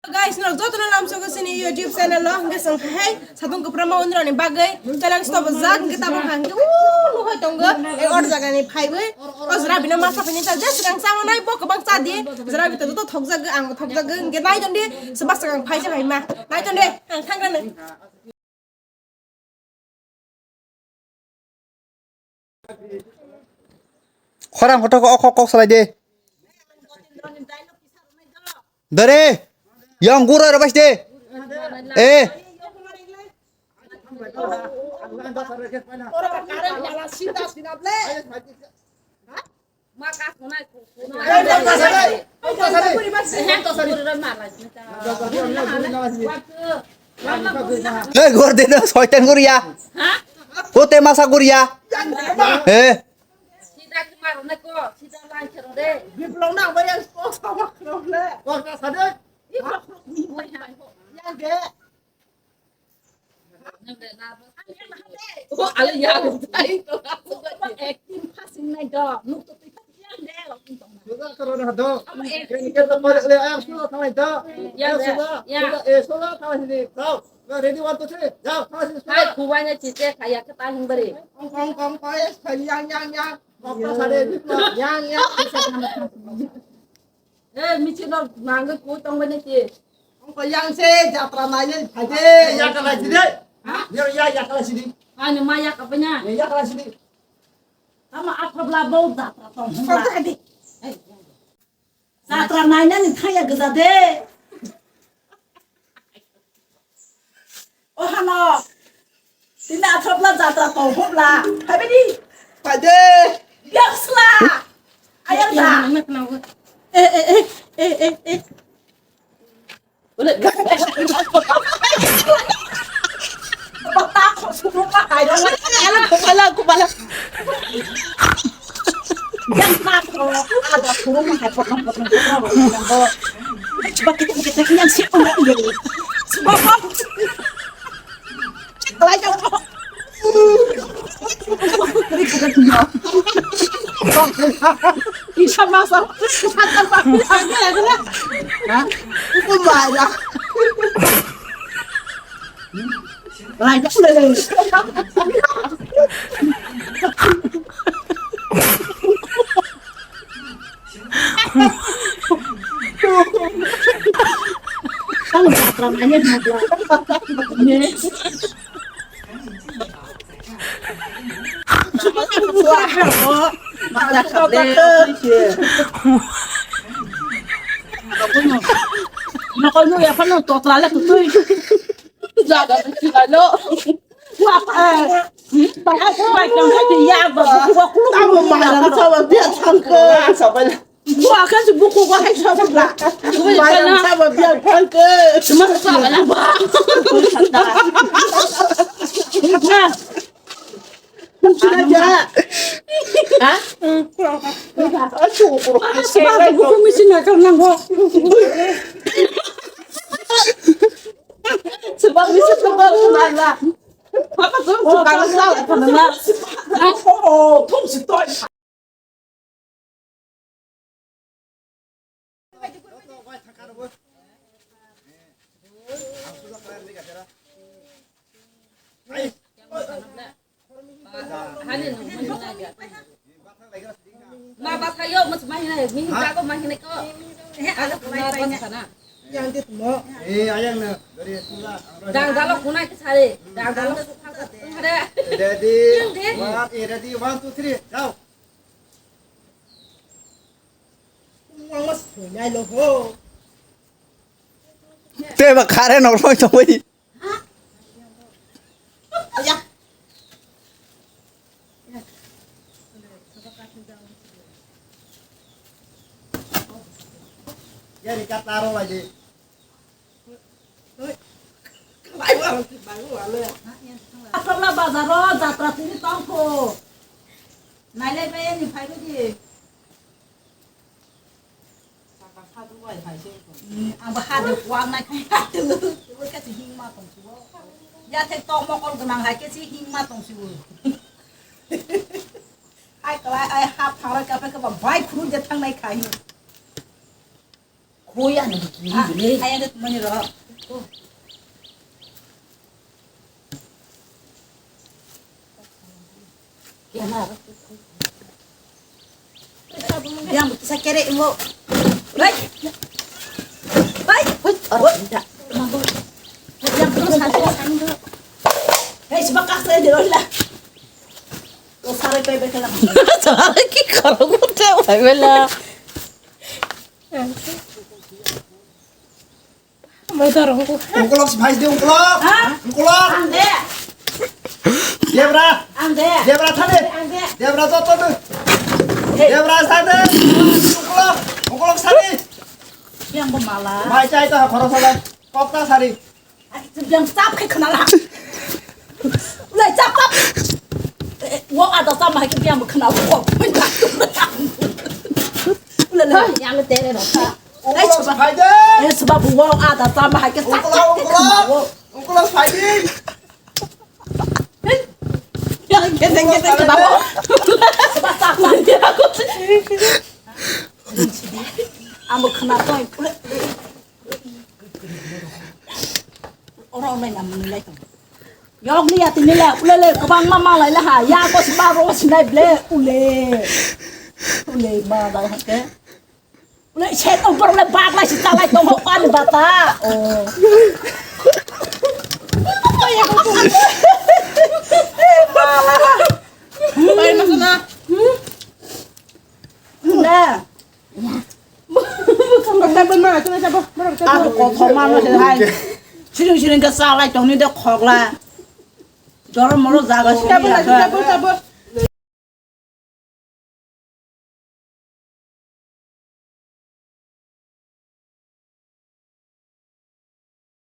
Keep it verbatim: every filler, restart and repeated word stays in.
Guys, norok jotono lamsogo chini YouTube channel o, hwnkhe chwng hai satung kwpra ma unrani bagwi challenge to bwjak, hwnkhe tabuk hwnkhe o nuhai tongo, e or jagani phaiwi o jwra bino masa phini ta je swkang chamanai bo kwbang cha di, jwra bito joto thokjagwi, ang thokjagwi, hwnkhe nai ton di, swba swkang phai se phaima, nai ton de, ang thangrani. Khorang kothok o kok kok salai de. Dare, yang gura ro bas de. Eh. Hey, gor de na, soitan gor ya. Kote masa gor ya. Eh. Ready, one, two, three, go. Hai, kubaina chiche khaya khe ta hing bari. Kong, kong, kong, kong, yang, yang, yang. Kong, kong, sare, yang, yang. Eh, michi no nangge ku tong bani chi. Kong, kong, yang se, jatra naile, phai de. Ya kala sidi. Ha? Ya, ya, ya kala sidi. Ani ma ya kapanya. Ya kala sidi. Tamo athobla bo jatra tong hwnba. Jatra nainani thangya gwja de. O hano. Tini athobla jatra tong hwnbla. Phaibadi. Phaide. Biaksla. Ayang da. Eh, eh, eh, eh, eh, eh. Nokol nung ya phano totla le kutui. Jaga kutui lo. Wah, eh. Bahai kubai kang hai ya ba. Tamo mayang sawa dia thangkhe. Sabai. Wah, kan si buku wah hai sawa. Mayang sawa dia thangkhe. Cuma sawa lah. Ha? Buku mesin akan nanggo. Sebab bisa sebab mana? Apa tu? Bukan salah, karena. Oh, oh, oh, oh. Ma ba thayo, mas ma hinai, mi hinta ko ma hinai ko. He, ala ko ma ba sana. Yang di tumo. Eh, ayang na, dari sula. Dang dalo kunai ke sare. Dang dalo sukha ko. Hare. Ready. Yang de. One, eh, ready. One, two, three. Go. Mama sunai lo ho. Te ba khare no roi to bai. Yari ka taro lagi. Asokla bazaro jatra tini tongkho. Nailai bai ani phai di. Ang bo ha de kuang nai khai ha tu. Bo khe si hing ma tong si bo. Ya the tok mokol gwnang hai khe si hing ma tong si bo. Ai kwlai ai ha phangroi ka phe ka ba bai khuru de thang nai khai. Koi ano bini bini. Ayang det mani ro. Yang bisa kere imo. Bai. Bai. Hoi, aro tidak. Yang bisa sando. Hei, sebab kasih dia lah. Lo sarai pai bai kalam. Sarai ki korong udah pai bela. Ungkolok si phai de, ungkolok. Ha? Ungkolok. Ang de. Debra. Ang de. Debra thani. Ang de. Debra joto de. Hey. Debra thani. Ungkolok. Ungkolok sari. Yang bo mala. Mai chai to khoro sala. Kokta sari. Yang chap khe khna la. Ulai chap chap. Wo ada sama khe yang bo khna wo. Ulai le yang le tere ro. Ungkolok phai de. Eh, sebab buang ada sama hai ke sakit. Ungkolok, ungkolok. Ungkolok phai de. Yang gedeng gedeng ke babo. Sebab sakit. Amo khna toy. Oro nai nam nilai tong. Yok ni ati nilai ulele kobang ma malai la ha. Ya ko si ba ro si nai ble ule. Ule ma ba ha ke. Ule set o bor ule bak lai si chalai tong ho ani bata. Oh. Pai ma sana. Na. Tabun ma sana tabun. Ako ko thoma no se hai. Siring siring ka chalai tong ni de khokla. Joro moro jaga si. Tabun tabun tabun.